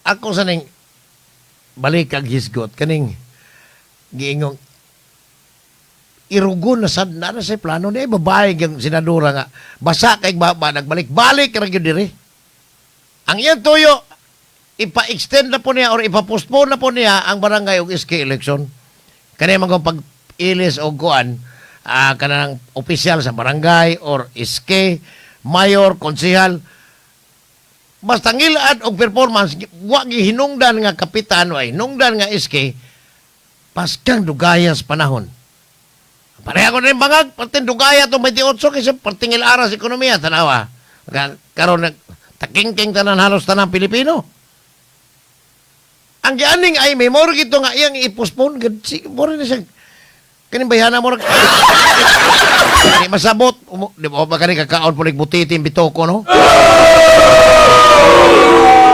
Ako sa ning balik kag hisgot kaning giingong irugon na sad na sa plano ni babae gyud senadora nga basa kay baba nagbalik-balik ra gyud diri. Ang iyang tuyo, ipa-extend na po niya or ipa-postpone na po niya ang barangay ug SK election. Kani man kung pag-ilis og kuan, kanang opisyal sa barangay or SK, mayor, konsehal, basta ngilad og performance, wa gihinungdan nga kapitan o hinungdan nga SK, paskang dugayas panahon. Pareha ko na rin bangag, perting dugaya itong 28 kasi perting aras ekonomiya, tanawa. Karon takingking tanan halos tanang Pilipino. Ang gianing ay may moro gito nga iyang i-postpone, gad moro na siya. Kaning bayhana mo di masabot, di ba ba kani kakaon po butitin bitoko, no?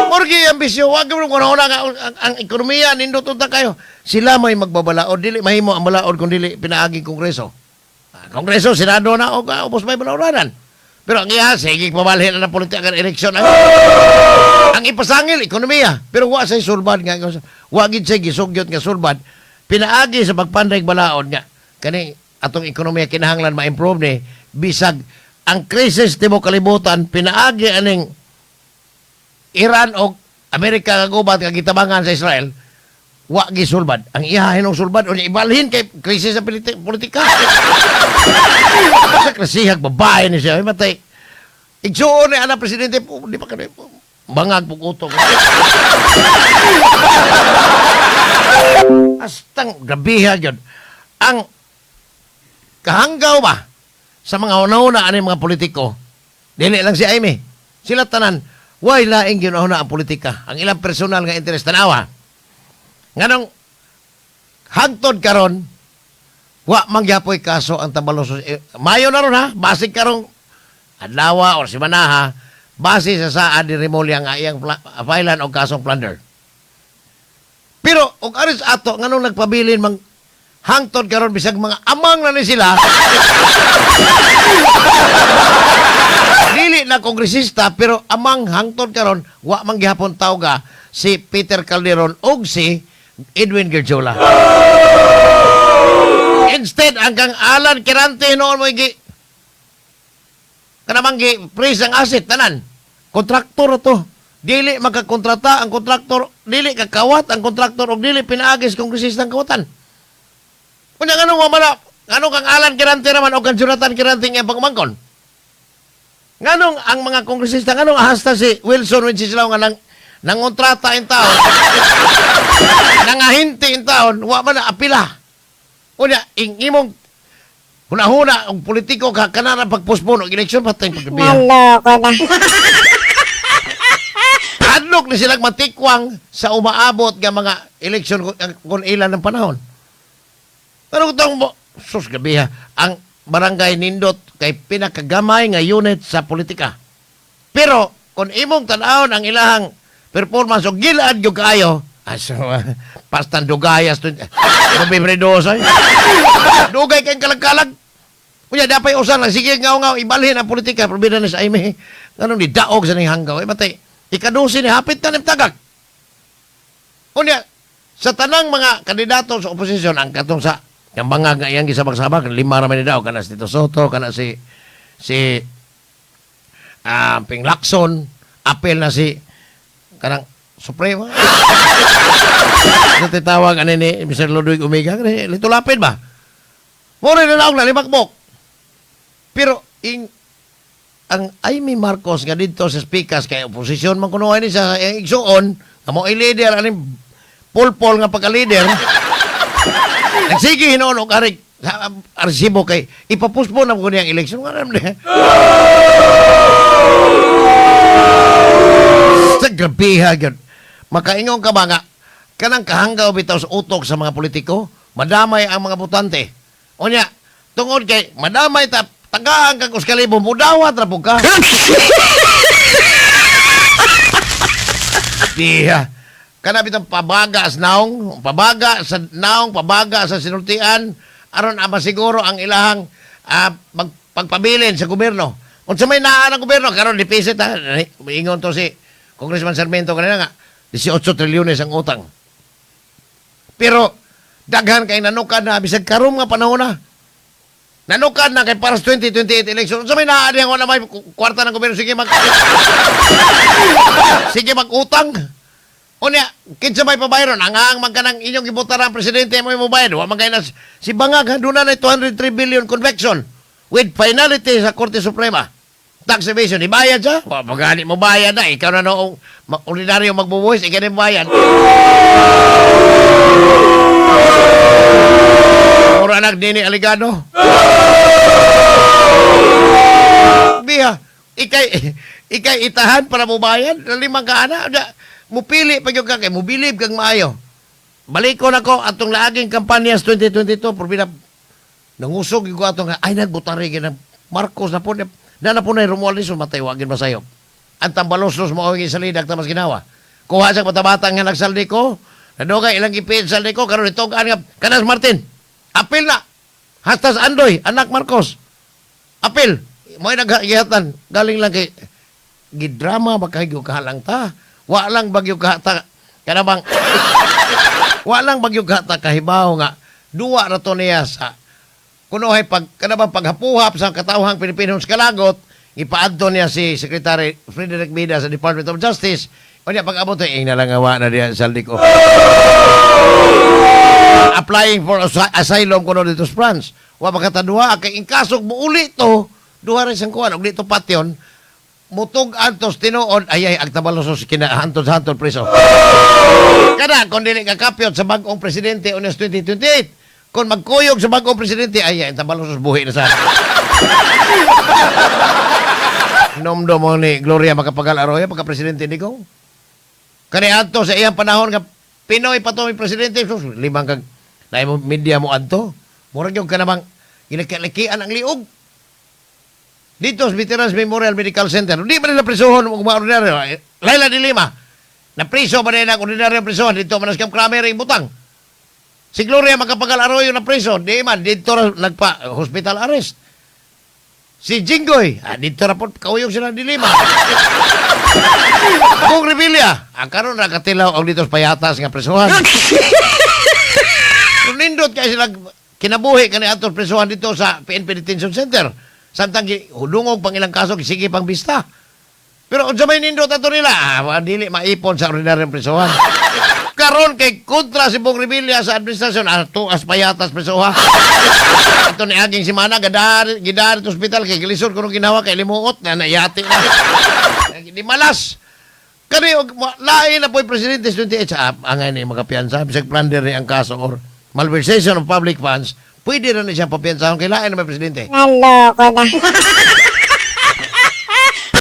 Morgi ambisyo, wag mo kung nga ang ekonomiya nindot unta kayo. Sila may magbabalaod, dili mahimo ang balaod kung dili pinaagi Kongreso. Kongreso, Senado na og ubos may balaodanan. Pero ang iya, sige pabalhin na ng politika ang eleksyon. Ang ipasangil ekonomiya, pero wa say sulbad nga wa gid say gisugyot nga sulbad. Pinaagi sa pagpanday balaod nga kani atong ekonomiya kinahanglan ma-improve ni bisag ang krisis tibok kalibutan pinaagi aning Iran o Amerika nga gubat nga gitabangan sa Israel, wa gisulbad. Ang iya hinong sulbad unya ibalhin kay krisis sa politika. Sa krisihag babae ni siya, ay matay. Igsuon ni ana presidente po, di pa kani bangag po utong. Astang grabiha gyud. Ang kahanggaw ba sa mga una-una ani mga politiko, dili lang si Amy. Sila tanan, way laing ginauna ang politika. Ang ilang personal nga interes, tanawa. Nganong hangtod karon wa man gyapoy kaso ang Tambaloslos. Mayo na ron ha, basig karong adlaw or simanaha, base sa saad ni Remulla nga iyang filean og kasong plunder. Pero og aris ato nganong nagpabilin mang hangtod karon bisag mga amang na ni sila, dili na kongresista pero amang hangtod karon wa man gihapon tawga si Peter Calderon og si Edwin Gardiola. Instead, ang kang Alan Quirante noon mo gi kanamang gi freeze ang asset tanan. Kontraktor to. Dili makakontrata ang kontraktor, dili kakawat ang kontraktor og dili pinaagis kongresista ang kawatan. Unya nganong wa man nganong kang Alan Quirante naman og kang Jonathan Quirante nga pagmangkon? Nganong ang mga kongresista, nganong hasta si Wilson Wenceslao nga nang nangontrata in taon, nangahinti in taon, wa man na apila. Unya, ing imong hunahuna ang politiko ka kanara pagpospon og eleksyon patay paggabi. Naloko na. Adlok ni silang matikwang sa umaabot nga mga eleksyon kung ilan ng panahon. Pero kung mo, sus gabi ha, ang barangay nindot kay pinakagamay nga unit sa politika. Pero kung imong tan-awon ang ilahang performance o gilad gyud kaayo, aso, pastan dugayas to. Nobyembre 2 ay. Dugay kay kalag-kalag. Unya dapay usan lang sige ngaw-ngaw ibalhin ang politika probida ni sa Amy. Nganong ni daog sa ning hanggaw ay matay. Ikadusi ni hapit na ning tagak. Unya sa tanang mga kandidato sa oposisyon ang katong sa yang mga nga iyang gisabak-sabak lima ra man ni daw kana si Tito Sotto, kana si Ping Lacson, apel na si kanang Supremo. Ano titawag ani ni Mr. Ludwig Omega? Kani, Lito Lapid ba? Mura na naog na limakbok. Pero ang Amy Marcos nga didto sa speakers kay oposisyon man kuno ni sa iyang igsuon nga mo leader aning pulpol nga pagka-leader. Nagsige hinuon og arig sa arsibo kay ipapuspon na ko niyang eleksyon nga naman eh. Sa grabeha gyud. Makaingon ka ba nga kanang kahanggaw bitaw sa utok sa mga politiko, madamay ang mga botante. Unya, tungod kay madamay ta tagaan kag uskalibo, mudawat ra pud ka. Diha. Kana bitang pabaga sa naong, pabaga sa naong, pabaga sa sinultian, aron ama siguro ang ilahang pagpabilin sa gobyerno. Unsa may naa ng gobyerno karon deficit ha, ingon to si Congressman Sarmiento kanina nga 18 trilyones ang utang. Pero daghan kay nanukad na bisag karon nga panahon na. Nanukad na kay para sa 2028 election. Unsa may naa diha wala may kwarta ng gobyerno, sige mag-utang. Unya, kinsa may pabayron? Ang man kanang inyong gibotar ang presidente mo mobayad. Wa man kay na si Bangag ha, doon na 203 billion conviction with finality sa Korte Suprema. Tax evasion, ibayad siya? Wa pa gani mo bayad na. Ikaw na noong ordinaryo magbubuhis, ikaw na yung bayad. Mura nag nini aligado. Biha, ikay ikay itahan para mo bayad, limang ka ana, mupili pa gyud ka kay mubilib kang maayo. Balikon ako atong laaging kampanya sa 2022, probina nangusog gyud ko atong ay nagbutari gyud ng Marcos na po na na po na Romualdez, matay wagin masayo. Ang tambaloslos mo ang isalidag tamas ginawa. Kuha sa bata-bata nga nagsaldi ko, nadugay ilang gipid saldi ko karon itugaan nga kanas Martin. Apil na. Hastas Andoy, anak Marcos. Apil. Mo'y naghihatan. Galing lang kay gidrama ba kay kahalang ta. Wa lang bagyo ka ta kana bang wa lang bagyo ka ta kahibaw nga duwa ra to niya sa kunohay pag kana bang paghapuhap sa katawhang Pilipino sa kalagot, ipaadto niya si Secretary Frederick Vida sa Department of Justice. Unya pag abot ing nalangawa na diya sa ko applying for asylum kuno dito sa France. Wa makataduha kay in kaso muuli to duha ra siyang kuan og dito patyon mutug antos tinuod ay ay agtabalosos kina hantod hantod preso. Kada kung dili ka kapyot sa bag-ong presidente unas 2028, kung magkuyog sa bag-ong presidente ay ay tabalosos buhi na sa. Nomdo mo ni Gloria Macapagal Arroyo pagka presidente ni Kong. Kani adto sa iyang panahon nga Pinoy pa to may presidente, sus, limang kag naay mo media mo adto. Murag yung kanamang ginakalikian ang liog. Dito sa Veterans Memorial Medical Center, di ba nila prisuhon og mga ordinaryo? Eh, Laila de Lima, napriso ba nila ang ordinaryo prisuhon? Dito man sa Kramer yung butang. Si Gloria Macapagal Arroyo na preso, di man, dito ra nagpa hospital arrest. Si Jinggoy, dito ra po kauyog sila de Lima. Kung Revilla, ang karon ra katilaw og dito sa payatas nga presuhan. Kung nindot kay sila kinabuhi kani atong presuhan dito sa PNP Detention Center. Samtang hudungog pang ilang kaso, sige pang bista. Pero unsa may nindot ato nila? Dili maipon sa ordinaryong presuhan. Karon kay kontra si Bong Revilla sa administrasyon, ato as payatas presuha. Ato ni aging simana gadar gidar sa ospital kay gilisod kuno ginawa kay limuot na naiyati na. Di malas. Kani og lain na po'y presidente sa 28 sa angay ni makapiyansa bisag plunder ni ang kaso or malversation of public funds, pwede na ni siya papiyansahon kay lain na may presidente. Naloko na.